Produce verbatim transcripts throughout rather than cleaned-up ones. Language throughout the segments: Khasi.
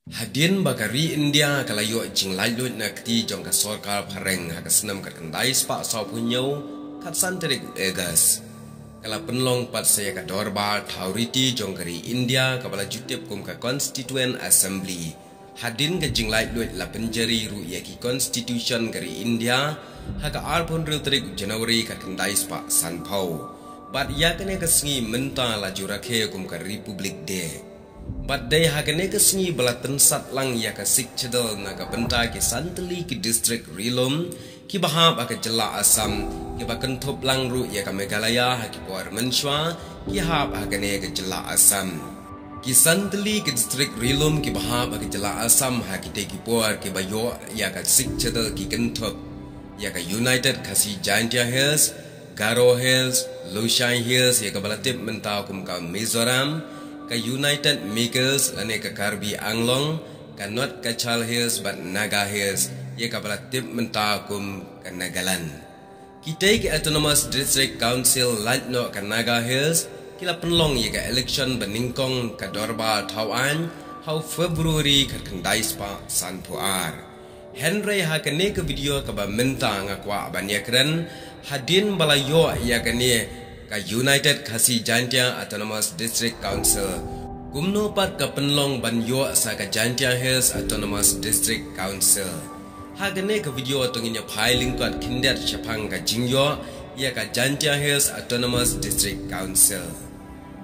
Hadien ba ka ri India ka la ïoh jinglaitluid na kti jong ka sorkar phareng ha ka snem khatkhyndai spah sawphew hynñiew, khatsan tarik August, ka la pynlong pat sa ïa ka dorbar thaw riti jong ka ri India kaba la ju tip kum ka Constituent Assembly. Hadien ka jinglaitluid la pynjari ruh ïa ki constitution ka ri India ha ka arphew hynriew tarik January khatkhyndai spah sanphew. Bad ïa kane ka sngi mynta la ju rakhe kum ka Republic Day. Bad dei ha kane ka sngi ba la tynsat lang ïa ka Sixth Schedule na ka bynta ki santylli ki district ri-lum kiba hap ha ka jylla Assam, kiba kynthup lang ruh ïa ka Meghalaya ha ki por mynshuwa ki hap ha kane ka jylla Assam. Ki santylli ki district ri-lum kiba hap ha ka jylla Assam ha kitei ki por kiba ïoh ïa ka Sixth Schedule ki kynthup ïa ka United Khasi Jaintia Hills, Garo Hills, Lushai Hills ïa kaba la tip mynta kum ka Mizoram, ka United Meghalaya lane ka Karbi Anglong, ka North Cachar Hills bad Naga Hills ïa kaba la tip mynta kum ka Nagaland. Kitei ki Autonomous District Council lait noh ka Naga Hills ki la pynlong ïa ka election ba nyngkong ka dorbar thaw aiñ ha u February khatkhyndai spah sanphew ar. Hynrei ha kane ka video kaba mynta nga kwah ban ïakren hadien ba la ïoh ïa kane ka United Khasi Jaintia Autonomous District Council, kumno pat ka pynlong ban ïoh sa ka Jaintia Hills Autonomous District Council. Ha kane ka video to ngin ïa phai lyngkot khyndiat shaphang ka jingïoh ïa ka Jaintia Hills Autonomous District Council.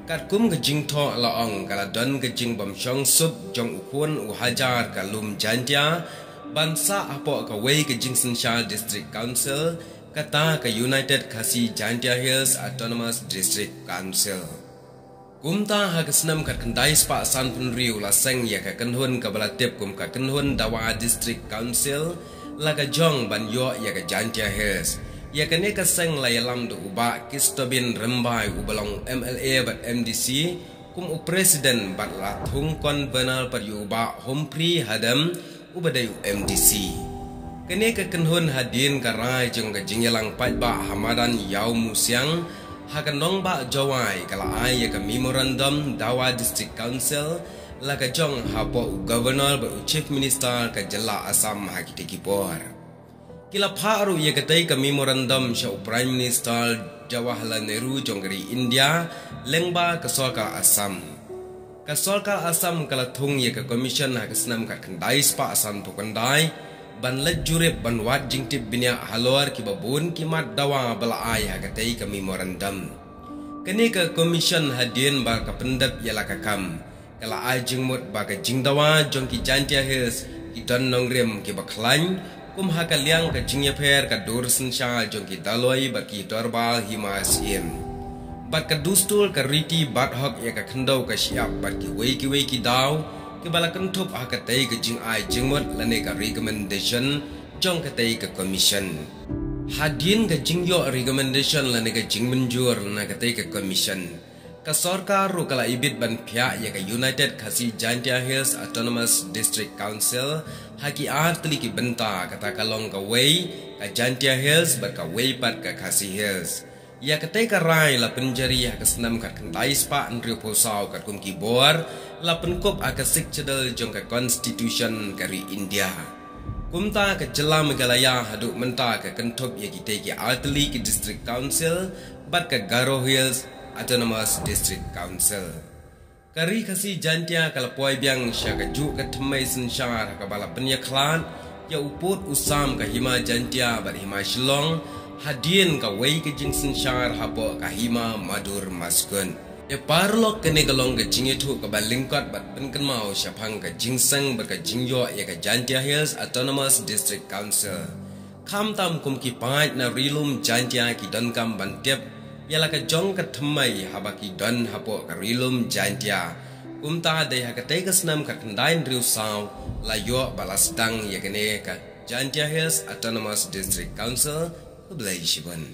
Katkum ka jingthoh la ong ka la don ka jingbym shong suk jong u khun u hajar ka lum Jaintia ban sah hapoh kawei ka jingsynshar District Council, kata ka United Khasi Jaintia Hills Autonomous District Council. Kumta ha ka snem khatkhyndai spah sanphew hynriew la seng ïa ka kynhun kaba la tip kum ka kynhun dawa District Council la ka jong ban ïoh ïa ka Jaintia Hills. Ïa kane ka seng la ïalam da u Bah Kistobin Rymbai uba long M L A bad M D C kum u president bad la thung convener pat ïa u Bah Humphrey Hadem uba dei u M D C. Kane ka kynhun hadien ka rai jong ka jingïalang paidbah ha madan Ïawmusiang ha ka nongbah Jowai ka la ai ïa ka memorandum dawa District Council la ka jong hapoh u Governor bad u Chief Minister ka jylla Assam ha kitei ki por. Ki la phah ruh ïa katei ka memorandum sha u Prime Minister Jawaharlal Nehru jong ka ri India lyngba ka sorkar Assam. Ka sorkar Assam ka la thung ïa ka commission ha ka snem khatkhyndai spah sanphew khyndai ban leit jurip ban wad jingtip bniah halor kiba bun ki mat dawa ba la ai ha katei ka memorandum. Kane ka commission hadien ba ka pyndep ïa la ka kam ka la ai jingmut ba ka jingdawa jong ki Jaintia Hills ki don nongrim kiba khlaiñ, kum ha ka liang ka jingïapher ka dur synshar jong ki daloi bad ki dorbar hima syiem, bad ka dustur ka riti bad hok ïa ka khyndew ka shyiap bad kiwei kiwei ki daw kiba la kynthup ha katei ka jingai jingmut lane ka recommendation jong katei ka commission. Hadien ka jingïoh recommendation lane ka jingmynjur na katei ka commission, ka sorkar ruh ka la ibit ban phiah ïa ka United Khasi Jaintia Hills Autonomous District Council ha ki ar tylli ki bynta, kata ka long kawei ka Jaintia Hills bad kawei pat ka Khasi Hills. Ïa katei ka rai la pynjari ha ka snem khatkhyndai spah hynriewphew saw katkum ki bor la pynkup ha ka Sixth Schedule jong ka Constitution ka ri India. Kumta ka jylla Meghalaya haduh mynta ka kynthup ïa kitei ki ar tylli ki District Council bad ka Garo Hills Autonomous District Council. Ka ri Khasi Jaintia ka la poi biang sha kajuh ka thymmei synshar ha kaba la pynïakhlad ïa u pud u sam ka hima Jaintia bad hima Shillong hadien kawei ka jingsynshar hapoh ka hima Madur Maskut. Ïa paralok, kane ka long ka jingïathuh kaba lyngkot bad pynkynmaw shaphang ka jingseng bad ka jingïoh ïa ka Jaintia Hills Autonomous District Council. Khamtam kum ki paid na ri lum Jaintia ki donkam ban tip ïa la ka jong ka thymmei haba ki don hapoh ka ri lum Jaintia. Kumta dei ha katei ka snem khatkhyndai hynriew saw la ïoh ba la sdang ïa kane ka Jaintia Hills Autonomous District Council. Khublei shibun.